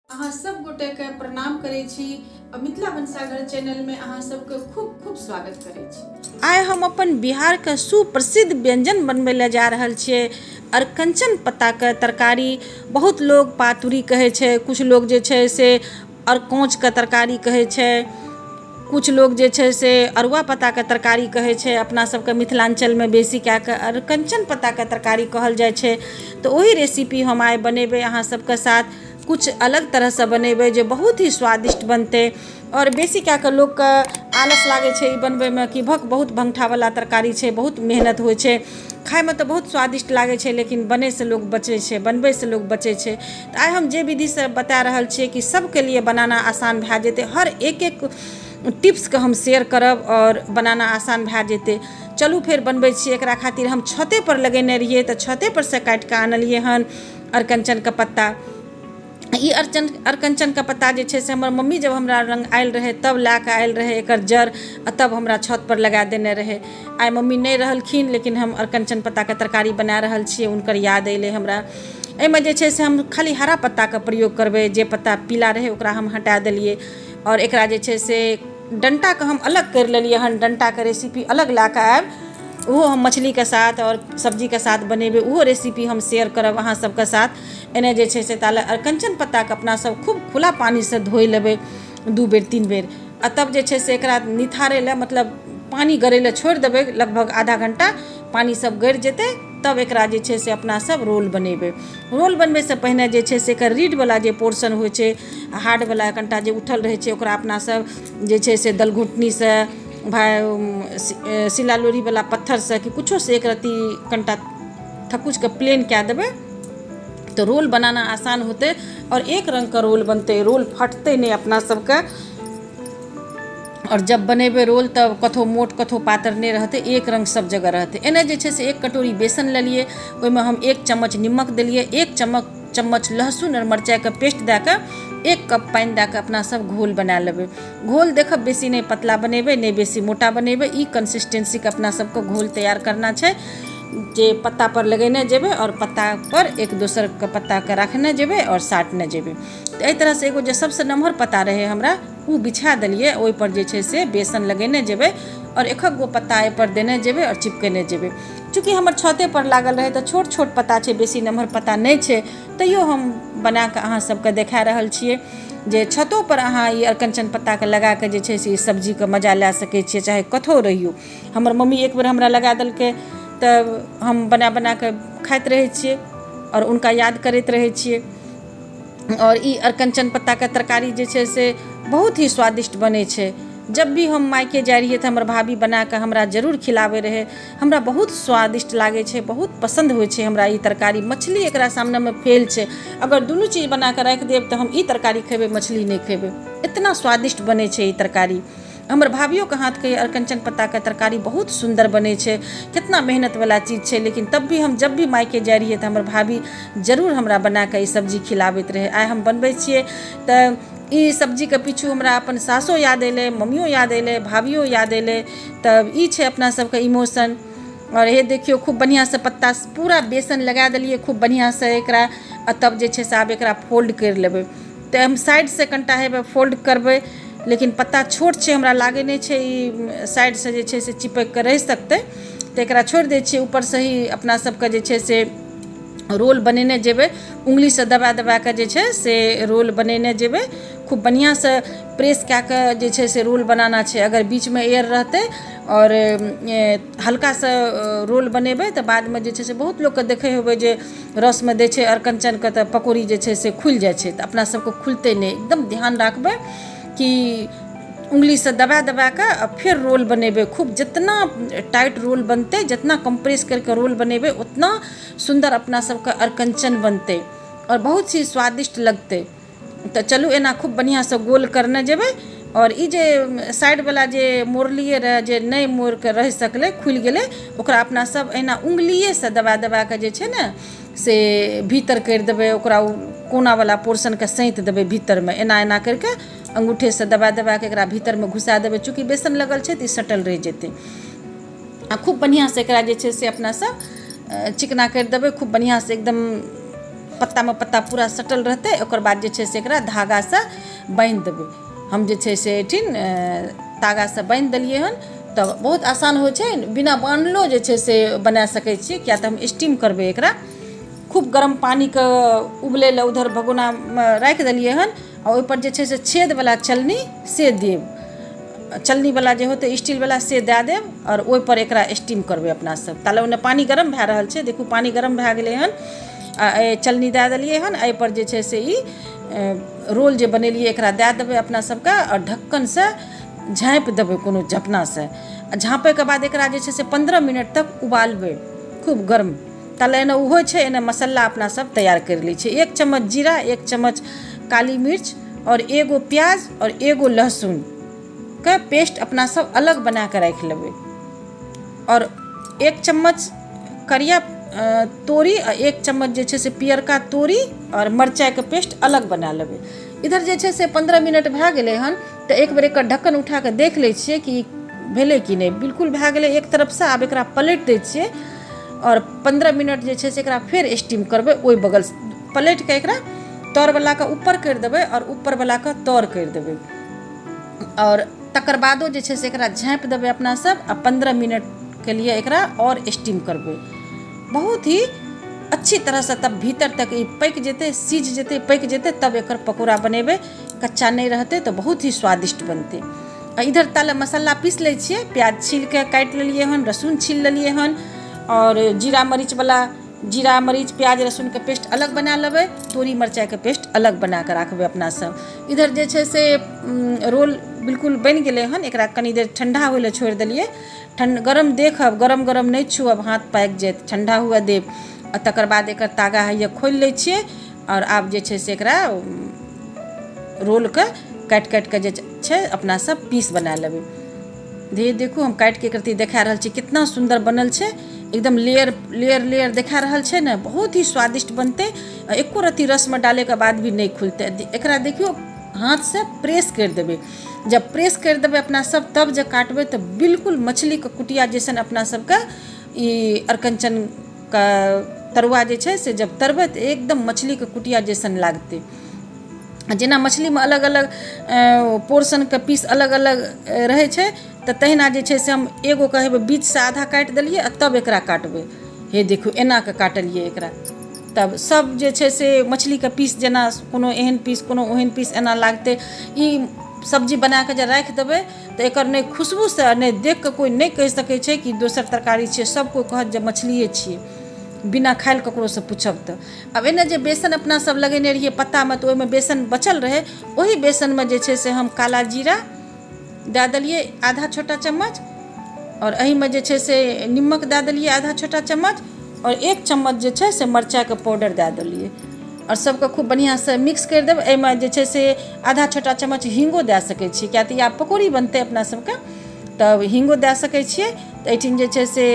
अहाँ सब गोटे के प्रणाम करै छी आ मिथिला भनसाघर चैनल में अहाँ सबके खूब खूब स्वागत करै छी। आइ हम अपन बिहारके सुप्रसिद्ध व्यञ्जन बनबै लए जा रहल छियै अरकञ्चन पत्ताके तरकारी। बहुत लोग पातुरी कहै छै, किछु लोग जे छै से अरकोँचके तरकारी कहै छै, किछु लोग जे छै से अरुआ पत्ताके तरकारी कहै छै। अपना सबके मिथिलाञ्चलमे बेसी कए कऽ अरकञ्चन पत्ताके तरकारी कहल जाइ छै। तऽ ओही रेसिपी हम आइ बनेबै अहाँ सबके साथ, किछु अलग तरहसँ बनेबै जे बहुत ही स्वादिष्ट बनतै। आओर बेसी कए कऽ लोकके आलस लागै छै ई बनबैमे कि भक बहुत भङ्गठावला तरकारी छै, बहुत मेहनत होइ छै। खाइमे तऽ बहुत स्वादिष्ट लागै छै, लेकिन बनैसँ लोक बचै छै, बनबैसँ लोक बचै छै। तऽ आइ हम जे विधिसँ बता रहल छियै कि सबके लिए बनाना आसान भए जेतै, हर एक एक टिप्सके हम शेयर करब आओर बनाना आसान भए जेतै। चलू फेर बनबै छियै। एकरा खातिर हम छतेपर लगेने रहियै, तऽ छतेपर सँ काटि कऽ आनलियै हन अरकञ्चनके पत्ता। ई अरकञ्चनके पत्ता जे छै से हमर मम्मी जब हमरा लग आयल रहै तब लए कऽ आयल रहै एकर जड़ि, आ तब हमरा छतपर लगा देने रहै। आइ मम्मी नहि रहलखिन, लेकिन हम अरकञ्चन पत्ताके तरकारी बना रहल छियै, हुनकर याद अयलै हमरा। एहिमे जे छै से हम खाली हरा पत्ताके प्रयोग करबै, जे पत्ता पीला रहै ओकरा हम हटा देलियै। आओर एकरा जे छै से डन्टाके हम अलग करि लेलियै हन। डन्टाके रेसिपी अलग लए कऽ आयब, ओहो हम मछलीके साथ आओर सब्जीके साथ बनेबै, ओहो रेसिपी हम शेयर करब अहाँ सबके साथ। एने जे छै से ताले अरकञ्चन पत्ताके अपना सब खूब खुला पानीसँ धोइ लेबै 2 बेर 3 बेर, आ तब जे छै से एकरा निथारै लए, मतलब पानि गरै लए छोड़ि देबै लगभग आधा घण्टा। पानि सब गड़ि जेतै तब एकरा जे छै से अपना सब रोल बनेबै। रोल बनबैसँ पहिने जे छै से एकर रीढ़वला जे पोर्शन होइ छै, हार्डवला कनिटा जे उठल रहै छै, ओकरा अपना सब जे छै से दलघोटनीसँ, भाय सिला लोढ़ीवला पत्थरसँ कि कुछोसँ एक रत्ती कनिटा थकुचिके प्लेन कए देबै, तऽ रोल बनाना आसान होतै आओर एक रङ्गके रोल बनतै, रोल फटतै नहि अपना सबके। आओर जब बनेबै रोल तब कतहु मोट कतहु पातर नहि रहतै, एक रङ्ग सब जगह रहतै। एना जे छै से 1 कटोरी बेसन लेलियै, ओहिमे हम 1 चम्मच निमक देलियै, 1 चम्मच लहसुन आओर मरचाइके पेस्ट दए कऽ 1 कप पानि दए कऽ अपना सब घोल बना लेबै। घोल देखब बेसी नहि पतला बनेबै, नहि बेसी मोटा बनेबै, ई कंसिस्टेंसीके अपना सबके घोल तैयार करना छै जे पत्ता पर लगेने जेबै आओर पत्ता पर एक दोसरके पत्ताके राखने जेबै आओर साटने जेबै। तऽ एहि तरहसँ एगो जे सबसँ नमहर पत्ता रहै हमरा, ओ बिछा देलियै, ओहिपर जे छै से बेसन लगेने जेबै आओर एकहक गो पत्ता एहिपर देने जेबै आओर चिपकेने जेबै। चूँकि हमर छतेपर लागल रहै तऽ छोट छोट पत्ता छै, बेसी नमहर पत्ता नहि छै, तैयो हम बनाकऽ अहाँ सबके देखा रहल छियै जे छतोपर अहाँ ई अरकञ्चन पत्ताके लगाकऽ जे छै से ई सब्जीके मजा लए सकै छियै, चाहे कतहु रहियौ। हमर मम्मी एक बेर हमरा लगा देलकै तऽ हम बना बनाकऽ खाइत रहै छियै आओर हुनका याद करैत रहै छियै। आओर ई अरकञ्चन पत्ताके तरकारी जे छै से बहुत ही स्वादिष्ट बनै छै। जब भी हम मायके जाइ रहियै तऽ हमर भाभी बनाकऽ हमरा जरूर खिलाबै रहै। हमरा बहुत स्वादिष्ट लागै छै, बहुत पसन्द होइ छै हमरा ई तरकारी। मछली एकरा सामनेमे फेल छै। अगर दुनू चीज बनाकऽ राखि देब तऽ हम ई तरकारी खेबै, मछली नहि खेबै, इतना स्वादिष्ट बनै छै ई तरकारी। हमर भाभियोके हाथके अरकञ्चन पत्ताके तरकारी बहुत सुन्दर बनै छै। कितना मेहनतवला चीज छै, लेकिन तब भी हम जब भी मायके जाइ रहियै तऽ हमर भाभी जरूर हमरा बनाकऽ ई सब्जी खिलाबैत रहै। आइ हम बनबै छियै तऽ ई सब्जीके पिछू हमरा अपन सासो याद अयलै, मम्मियो याद अयलै, भाभियो याद अयलै। तऽ ई छै अपना सबके इमोशन। आओर हे देखियौ, खूब बढ़िआँसँ पत्ता पूरा बेसन लगा देलियै खूब बढ़िआँसँ एकरा, आ तब जे छै से आब एकरा फोल्ड करि लेबै। तऽ हम साइडसँ कनिटा हेबै फोल्ड करबै, लेकिन पत्ता छोट छै, हमरा लागै नहि छै ई साइडसँ जे छै से चिपकि कऽ रहि सकतै, तऽ एकरा छोड़ि दै छियै। ऊपरसँ ही अपना सबके जे छै से रोल बनेने जेबै, उङ्गलीसँ दबा दबा कऽ जे छै से रोल बनेने जेबै। खूब बढ़िआँसँ प्रेस कए कऽ जे छै से रोल बनाना छै। अगर बीचमे एयर रहतै आओर हल्कासँ रोल बनेबै तऽ बादमे जे छै से बहुत लोकके देखै हेबै जे रसमे दै छै अरकञ्चनके तऽ पकौड़ी जे छै से खुलि जाइ छै, तऽ अपना सबके खुलतै नहि। एकदम ध्यान राखबै कि उङ्गलीसँ दबा दबा कऽ आ फेर रोल बनेबै। खूब जितना टाइट रोल बनतै, जितना कम्प्रेस करिके रोल बनेबै, उतना सुन्दर अपना सबके अरकञ्चन बनतै आओर बहुत ही स्वादिष्ट लगतै। तऽ चलू एना खूब बढ़िआँसँ गोल करने जेबै। आओर ई जे साइडवला जे मोड़लियै रहए, जे नहि मोड़िके रहि सकलै, खुलि गेलै, ओकरा अपना सब एहिना उङ्गलिएसँ दबा दबा कऽ जे छै ने से भीतर करि देबै। ओकरा ओ कोनावला पोर्शनके सैँत देबै भीतरमे, एना एना करिके अङ्गूठेसँ दबा दबा कऽ एकरा भीतरमे घुसा देबै। चूँकि बेसन लगल छै तऽ ई सटल रहि जेतै। आ खूब बढ़िआँसँ एकरा जे छै से अपना सब चिकना करि देबै, खूब बढ़िआँसँ एकदम पत्तामे पत्ता पूरा सटल रहतै। ओकर बाद जे छै से एकरा धागासँ बान्हि देबै। हम जे छै से एहिठिन तागासँ बान्हि देलियै हन, तऽ बहुत आसान होइ छै। बिना बान्हलो जे छै से बना सकै छियै, किया तऽ हम स्टीम करबै एकरा। खूब गरम पानिके उबलै लए उधर भगोनामे राखि देलियै हन आ ओहिपर जे छै से छेदवला चलनी से देब, चलनीवला जे होतै स्टीलवला से दए देब आओर ओहिपर एकरा स्टीम करबै अपना सब। ताले ओन्ने पानि गरम भए रहल छै। देखू, पानि गरम भए गेलै हन आ चलनी दए देलियै हन। एहिपर जे छै से ई रोल जे बनेलियै, एकरा दए देबै अपना सबके आओर ढक्कनसँ झाँपि देबै कोनो झपनासँ। आ झाँपैके बाद एकरा जे छै से 15 मिनट तक उबालबै खूब गर्म। ताले एने ओ होइ छै, एने मसाला अपना सब तैयार करि लै छियै। 1 चम्मच जीरा, 1 चम्मच काली मिर्च आओर एगो प्याज आओर एगो लहसुनके पेस्ट अपना सब अलग बना कऽ राखि लेबै आओर 1 चम्मच करिया तोरी आ 1 चम्मच जे छै से पियरका तोरी आओर मरचाइके पेस्ट अलग बना लेबै। इधर जे छै से 15 मिनट भए गेलै हन, तऽ एक बेर एकर ढक्कन उठा कऽ देख लै छियै कि भेलै कि नहि। बिल्कुल भए गेलै एक तरफसँ। आब एकरा पलटि दै छियै आओर 15 मिनट जे छै से एकरा फेर स्टीम करबै। ओहि बगल पलटि कऽ एकरा तरवलाके ऊपर करि देबै आओर ऊपरवलाके तर करि देबै आओर तकर बादो जे छै से एकरा झाँपि देबै अपना सब आ 15 मिनटके लिए एकरा आओर स्टीम करबै बहुत ही अच्छी तरहसँ। तब भीतर तक ई पकि जेतै, सीझ जेतै, पकि जेतै, तब एकर पकौड़ा बनेबै। कच्चा नहि रहतै तऽ बहुत ही स्वादिष्ट बनतै। आ इधर ताले मसाला पीस लै छियै। प्याज छील कऽ काटि लेलियै हन, लहसुन छील लेलियै हन आओर जीरा मरीचवला, जीरा मरीच प्याज लहसुनके पेस्ट अलग बना लेबै, तोरी मरचाइके पेस्ट अलग बना कऽ राखबै अपना सब। इधर जे छै से रोल बिल्कुल बनि गेलै हन। एकरा कनि देर ठण्डा होइ लए छोड़ि देलियै। ठण्ड गरम देखब, गरम गरम नहि छुअब, हाथ पाकि जायत। ठण्डा हुअ देब आ तकर बाद एकर तागा होइए खोलि लै छियै आओर आब जे छै से एकरा रोलके काटि काटि कऽ जे छै अपना सब पीस बना लेबै। धीरे देखू, हम काटि कऽ एक रत्ती देखा रहल छी, कितना सुन्दर बनल छै। एकदम लेयर लेयर लेयर देखा रहल छै ने? बहुत ही स्वादिष्ट बनतै आ एको रत्ती रसमे डालैके बाद भी नहि खुलतै। एकरा देखियौ, हाथसँ प्रेस करि देबै। जब प्रेस करि देबै अपना सब, तब जे काटबै तऽ बिल्कुल मछलीके कुटिया जैसन अपना सबके ई अरकञ्चनके तरुआ जे छै से जब तरबै तऽ एकदम मछलीके कुटिया जैसन लागतै। जेना मछलीमे अलग अलग पोर्शनके पीस अलग अलग रहै छै, तऽ तहिना जे छै से हम एगो कहबै बीचसँ आधा काटि देलियै आ तब एकरा काटबै। हे देखू, एना कऽ काटलियै एकरा, तब सब जे छै से मछलीके पीस जेना, कोनो एहन पीस, कोनो ओहन पीस, एना लागतै। ई सब्जी बनाकऽ जे राखि देबै तऽ एकर नहि खुशबूसँ, नहि देख कऽ कोइ नहि कहि सकै छै कि दोसर तरकारी छियै। सब कोइ कहत जे मछलिए छियै, बिना खाय लए ककरोसँ पूछब तऽ। आब एने जे बेसन अपना सब लगेने रहियै पत्तामे, तऽ ओहिमे बेसन बचल रहै। ओहि बेसनमे जे छै से हम काला जीरा दए देलियै आधा छोटा चम्मच आओर एहिमे जे छै से निमक दए देलियै आधा छोटा चम्मच आओर 1 चम्मच जे छै से मरचाइके पाउडर दए देलियै आओर सबके खूब बढ़िआँसँ मिक्स करि देबै। एहिमे जे छै से आधा छोटा चम्मच हींगो दए सकै छी, किया तऽ ई आब पकौड़ी बनतै अपना सबके, तब हींगो दए सकै छियै। तऽ एहिठिन जे छै से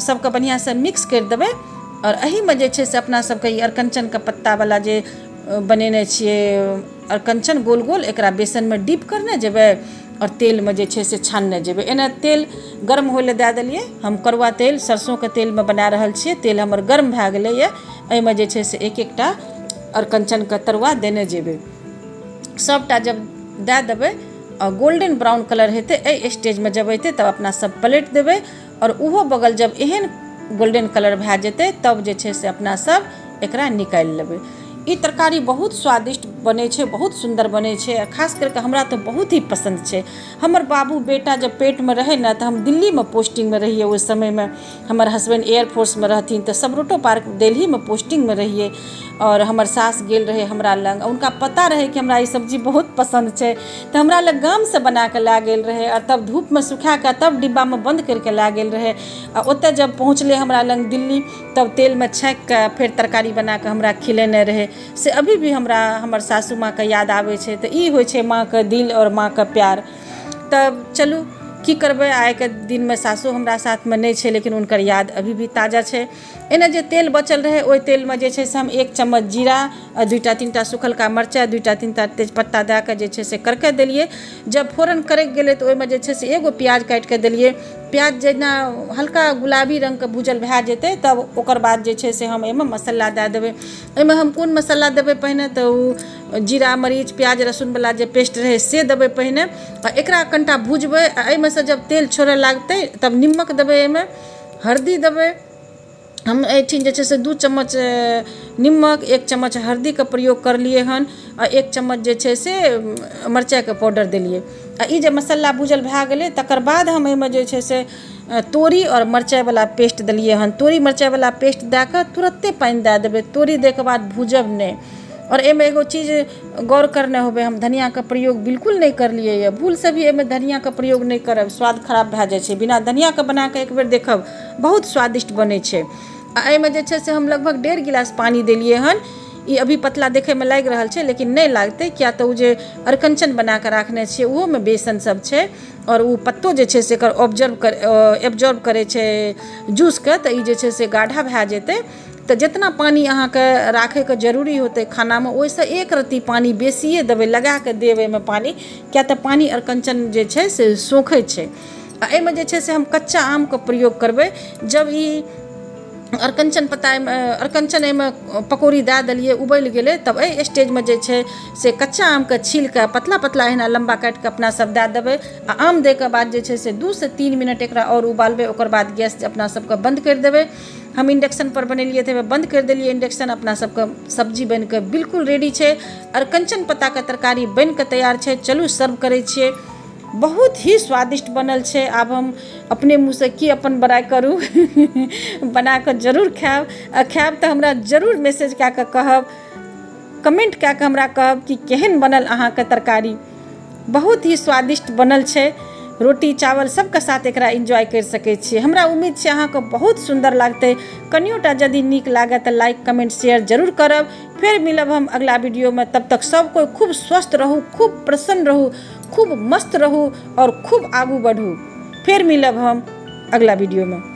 सबके बढ़िआँसँ मिक्स करि देबै आओर एहिमे जे छै से अपना सबके ई अरकञ्चनके पत्तावला जे बनेने छियै अरकञ्चन गोल गोल, एकरा बेसनमे डीप करने जेबै आओर तेलमे जे छै से छानने जेबै। एना तेल गर्म होइ लए दए देलियै। हम करुआ तेल, सरसोंके तेलमे बना रहल छियै। तेल हमर गर्म भए गेलैए। एहिमे जे छै से एक एकटा अरकञ्चनके तरुआ देने जेबै। सभटा जब दए देबै आ गोल्डन ब्राउन कलर हेतै, एहि स्टेजमे जब एतै, तब अपना सब पलटि देबै आओर ओहो बगल जब एहन गोल्डन कलर भए जेतै, तब जे छै से अपना सब एकरा निकालि लेबै। ई तरकारी बहुत स्वादिष्ट बनै छै, बहुत सुन्दर बनै छै आ खास करिके हमरा तऽ बहुत ही पसन्द छै। हमर बाबू बेटा जब पेटमे रहै ने, तऽ हम दिल्लीमे पोस्टिंगमे रहियै। ओहि समयमे हमर हसबैंड एयरफोर्समे रहथिन, तऽ सबरोटो पार्क दिल्लीमे पोस्टिंगमे रहियै आओर हमर सास गेल रहै हमरा लग। हुनका पता रहै कि हमरा ई सब्जी बहुत पसन्द छै, तऽ हमरा लग गामसँ बना कऽ लए गेल रहै आओर तब धूपमे सुखा कऽ तब डिब्बामे बन्द करि कऽ लए गेल रहै। आ ओतय जब पहुँचलै हमरा लग दिल्ली, तब तेलमे छाँकि कऽ फेर तरकारी बना कऽ हमरा खिलेने रहै। से अभी भी हमरा हमर सासू माँके याद आबै छै। तऽ ई होइ छै माँके दिल आओर माँके प्यार। तब चलू, की करबै, आइके दिनमे सासो हमरा साथमे नहि छै, लेकिन हुनकर याद अभी भी ताजा छै। एना जे तेल बचल रहै, ओहि तेलमे जे छै से हम 1 चम्मच जीरा आ दुइटा तीनटा सुखलका मरचाइ, दुइटा तीनटा तेजपत्ता दए कऽ जे छै से करके देलियै। जब फोरन करकि गेलै, तऽ ओहिमे जे छै से एगो प्याज काटि कऽ देलियै। प्याज जेना हल्का गुलाबी रङ्गके भूजल भए जेतै, तब ओकर बाद जे छै से हम एहिमे मसाला दए देबै। एहिमे हम कोन मसाला देबै पहिने? तऽ ओ जीरा, मरीच, प्याज, लहसुनवला जे पेस्ट रहै से देबै पहिने आ एकरा कनिटा भुजबै। आ एहिमे सँ जब तेल छोड़य लागतै तब निमक देबै, एहिमे हरदि देबै। हम एहिठिन जे छै से 2 चम्मच निमक, 1 चम्मच हरदिके प्रयोग करलियै हन आ 1 चम्मच जे छै से मरचाइके पाउडर देलियै। आ ई जे मसाला भूजल भए गेलै, तकर बाद हम एहिमे जे छै से तोरी आओर मरचाइवला पेस्ट देलियै हन। तोरी मरचाइवला पेस्ट दए कऽ तुरत्ते पानि दए देबै। तोरी दैके बाद भूजब नहि। आओर एहिमे एगो चीज गौर करने होबै, हम धनियाके प्रयोग बिल्कुल नहि करलियै यऽ। भूलसँ भी एहिमे धनियाके प्रयोग नहि करब, स्वाद खराब भए जाइ छै। बिना धनियाके बनाकऽ एक बेर देखब, बहुत स्वादिष्ट बनै छै। आ एहिमे जे छै से हम लगभग 1.5 गिलास पानि देलियै हन। ई अभी पतला देखैमे लागि रहल छै, लेकिन नहि लागतै, किया तऽ ओ जे अरकञ्चन बनाकऽ राखने छियै ओहोमे बेसन सब छै आओर ओ पत्तो जे छै से एकर ऑब्जर्व कर एब्जॉर्ब करै छै जूसके, तऽ ई जे छै से गाढ़ा भए जेतै। तऽ जितना पानि अहाँके राखैके जरूरी होतै खानामे, ओहिसँ एक रत्ती पानि बेसिए देबै, लगाकऽ देब एहिमे पानि, किया तऽ पानि अरकञ्चन जे छै से सोखै छै। आ एहिमे जे छै से हम कच्चा आमके प्रयोग करबै। जब ई अरकञ्चन पत्ता एहिमे, अरकञ्चन एहिमे पकौड़ी दए देलियै, उबलि गेलै, तब एहि स्टेजमे जे छै से कच्चा आमके छील कऽ पतला पतला एहिना लम्बा काटि कऽ अपना सब दए देबै। आ आम दैके बाद जे छै से 2 से 3 मिनट एकरा आओर उबालबै। ओकर बाद गैस अपना सबके बन्द करि देबै। हम इंडक्शन पर बनेलियै तऽ बन्द करि देलियै इंडक्शन। अपना सबके सब्जी बनि कऽ बिल्कुल रेडी छै। अरकञ्चन पत्ताके तरकारी बनि कऽ तैयार छै। चलू, सर्व करै छियै। बहुत ही स्वादिष्ट बनल छै। आब हम अपने मुँहसँ की अपन बड़ाइ करू? बना कऽ जरूर खायब आ खायब तऽ हमरा जरूर मैसेज कए कऽ कहब, कमेंट कए कऽ हमरा कहब कि केहन बनल अहाँके तरकारी। बहुत ही स्वादिष्ट बनल छै। रोटी, चावल सबके साथ एकरा एन्जॉय करि सकै छियै। हमरा उम्मीद छै अहाँके बहुत सुन्दर लागतै। कनियोटा यदि नीक लागए तऽ लाइक, कमेंट, शेयर जरूर करब। फेर मिलब हम अगला वीडियोमे। तब तक सब कोइ खूब स्वस्थ रहू, खूब प्रसन्न रहू, खूब मस्त रहू आओर खूब आगू बढ़ू। फेर मिलब हम अगला वीडियोमे।